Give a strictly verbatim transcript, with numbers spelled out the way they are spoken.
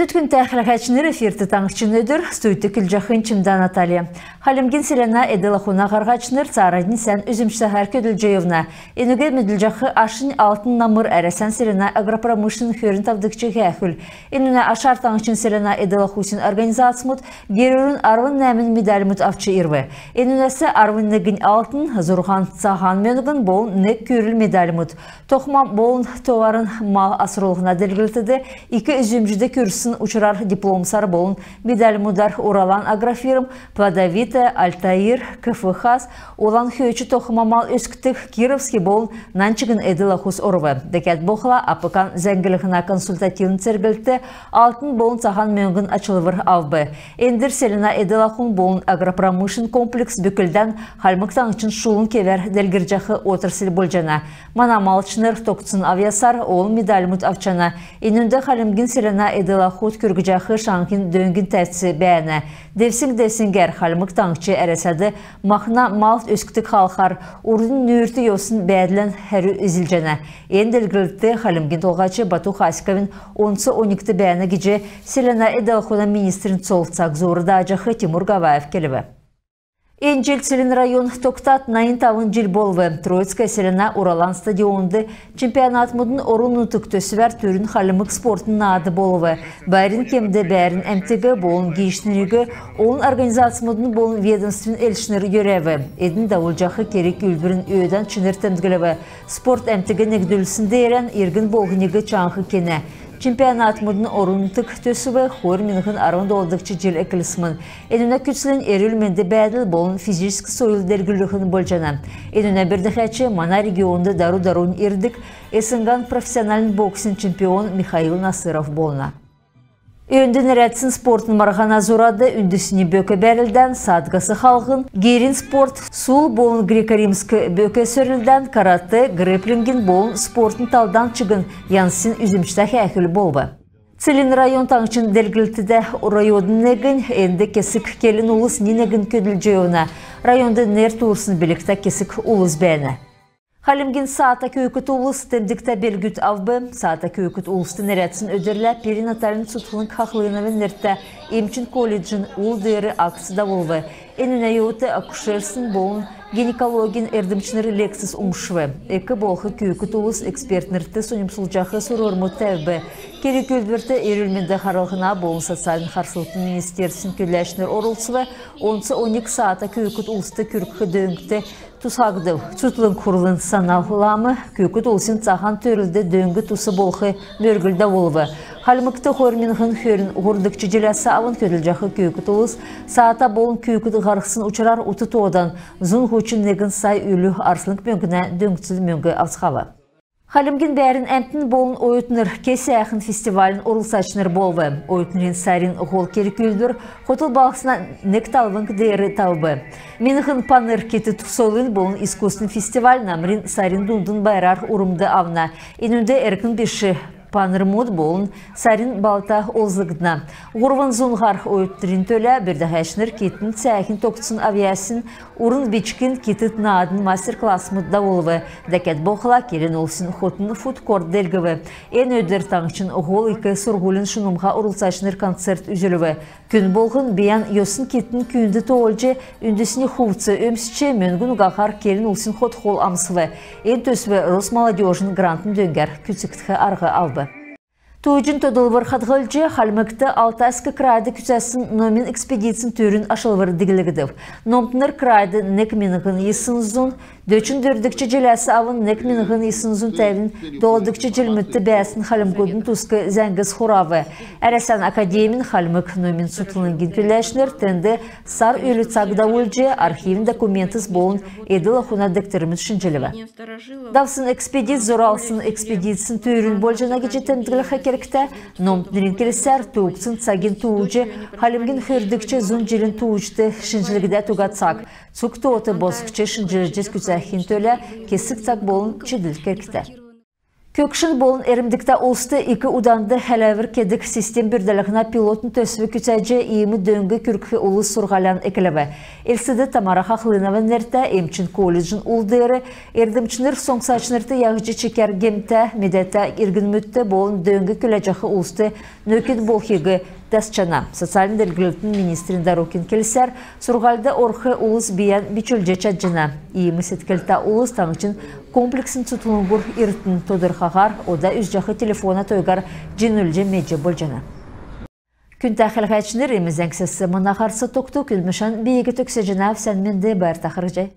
Күндтә хәләһәчнр, эфирт «Таңһчин өдр», студьд көдлҗәхнь Чимдә Наталья. Хальмгин селәнә эдл-ахуна һарһачнр цааранднь сән үзмҗтәһәр көдлҗ йовна. Энүг медүлҗәх ашнь алтн намр Әрәсән селәнә агропромышленн хөрн тавдгч һәәхүл. Энүнә ашар таңһчин селәнә эдл-ахусин организацмуд герүрн арвн нәәмн медальмуд авч ирв. Энүнәс арвн негнь алтн, зурһан цаһан мөңгн болн нег күрл медальмуд. Тохма болн товарн мал асрлһна делгрлтд ик үзмҗд күрсн учрар дипломсар болн медальмудар «Уралан» агрофирм, «Плодовитое», «Альтаир», КФХ-с, «Улан хөөч» тохма мал өскдг, «Кировский» болн нань чигн эдл-ахус орв. Дәкәд болхла АПК-н зәңглһнә консультативн церглтд алтн болн цаһан мөңгн ачлвр авв. Эндр селәнә эдл-ахун болн агропромышленн комплекс бүклдән Хальмг Таңһчин шулун кевәр делгрҗәх отрасль болҗана. Мана малчнр тогтсн авъясар олн медальмуд авчана. Энүнд Хальмгин селәнә эдл-ахуд күргҗәх шаңһин дөңгин тәвц бәәнә. Девсң-девсңгәр Хальмг Таңһч Әрәсәд махна мал өскдг халхар урднь нүүрт йовсн бәәдлән хәрү эзлҗәнә. Эн делгрлт Хальмгин Толһач Бату Хасиковин онц оньгт бәәнә гиҗ селәнә эдл-ахуна министрин цол цаг зуур дааҗах Тимур Гаваев келв. Эн җил Целинн район тогтад найн тавн җил болв. Троицкое селәнә «Уралан» стадионд «Чемпионатмудын орн-нутг» төсвәр түрүн хальмг спортын наад болв. Байрин кемд бәәрн әмтиг болн гиичнриг олн организацмудын болн ведомствин элчнр йөрәв. Эдн давулҗах керг-үүлдврин өөдән чинр темдглв. Спорт әмтиг негдүлсн деерән иргн болһниг чаңһ кенә. «Чемпионатмудын орн-нутг» төсв хойр миңһн арвн долдгч җил эклсмн. Энүнә күцлнь эрүл-менд бәәдл болн физическ сойл делгрүллһн болҗана. Энүнә бүрдәһәч мана регионд дару-дарунь ирдг, СНГ-н профессиональн боксин чемпион Михаил Насыров болна. Өөнд нерәдсн спортын марһана зурад үндсни бөк бәрлдән, саадгас халлһн, гирин спорт, сул болн греко-римск бөк сөрлдән, каратэ, грэпплингин болн спортын талдан чигн янзин үзмҗтә һәәхүл болв. Целинн район таңһчин делгрлтдә районмудын негнь. Энд кесг келн улс ни-негн көдлҗ йовна. Районд нер туурсн билгтә кесг улс бәәнә. Хальмгин саата күүкд улс темдгтә белгүд авв. Саата күүкд улст нерәдсн өдрлә перинатальн цутхлң Хахлыновин нертә эмчин колледжин ул деер акц давулв. Энүнә йовудт акушерствин болн гинекологин эрдмчнр лекцс умшв. Эк болх күүкд улс экспертнрт соньмсулҗах сурврмуд тәвв. Керг-үүлдврт эрүл-менд харлһна болн социальн харслтын министерствин көдләчнр орлцв. Онц оньг саата күүкд улст күргх дөңгт тусхагдв. Цутхлң хурлын санал лам күүкд улсин цаһан төрлд дөң тус болх мөргл давулв. Хальмгт хойр миңһн хөрн һурвдгч җиләс авн көдлҗәх күүкд улс саата болн күүкд һарһсн учрар ут тоодан зун һучн негн сай үлү арслң мөңгнә дөңцл мөңг авцхав. Хальмгин бәәрн әмтн болн оютнр «Кесг сәәхн» фестивалин орлцачнр болв. Оютнрин сарин һол керг-үүлдвр хотл балһсна нег талвң деер давв. Миңһн панр китд сойлын болн искусствин фестиваль намрин сарин дундын байрар урмд авна. Энүнд эркн биш панрмуд болн сарин балта олзлгдна. Һурвн зун һар оютнрин төлә бүрдәһәчнр китдин цәәһин тогтсн авъясин, урн бичгин, китд наадна мастер-классмуд давулв. Дәкәд болхла келн улсин хотын фуд-корт делгв. Эн өдр таңһчин һол ик сурһулин шунмһа орлцачнр концерт үзүлв. Күн болһн бийән йосн китдин күүнд тоолҗ, үндсни хувц өмсч, мөңгн угаһар келн улсин хот-хол амсв. Эн төсв Росмолодежин грантын дөңгәр күцәгдх арһ авв. Тууҗин тодлвр хадһлҗ, Хальмгт Алтайск крайд күцәсн номин экспедицин түрүн ашлвр диглгдв. Номтнр крайд нег миңһн йисн зун дөчн дөрвдгч җиләс авн нег миңһн йисн зун тәвн долдгч җилмүдт бәәсн хальмгудын туск зәңгс хурав. Әрәсән академин хальмг номин цутхлңгин көдләчнр тенд сар үлү цаг давулҗ, архивин документс болн эдл-ахуна дегтрмүд шинҗлв. Давсн экспедиц зуралсн экспедицин түрүн болҗана гиҗ темдглх кергтә. Номтнрин келсәр, туугдсн цагин тууҗ хальмгин хөрдгч зун җилин тууҗд шинҗлгдәд уга цаг. Цуг тоот босхҗ шинҗлҗ күцәхин төлә кесг цаг болн чидл кергтә. Көгшн болн эрмдгтә улст ик уданд хәләвр кедг систем бүрдәлһнә пилотн төсв күцәҗ, иим дөң күргх улс сурһулян эклв. Элстд Тамара Хахлынова нертә эмчин колледжин ул деер эрдмчнр соңсачнрт яһҗ чикәр гемтә, медәтә иргнмүдт болн дөң күләҗәх улст нөкд болхиг дасчана. Социальн делгрлтин министрин дарукин келсәр, сурһульд орх улс бийән бичүлҗ чадҗана. Иим седклтә улс таңһчин комплексн цутхлңгур иртн. Тодрхаһар ода үзҗәх телефона тойгар җиңнүлҗ медҗ болҗана. Күндтә хәләһәчнр, иим зәңгсәс мана һарц тогтв. Көдлмшән би төгсәҗәнәв. Сән менд бәәтн, харһий.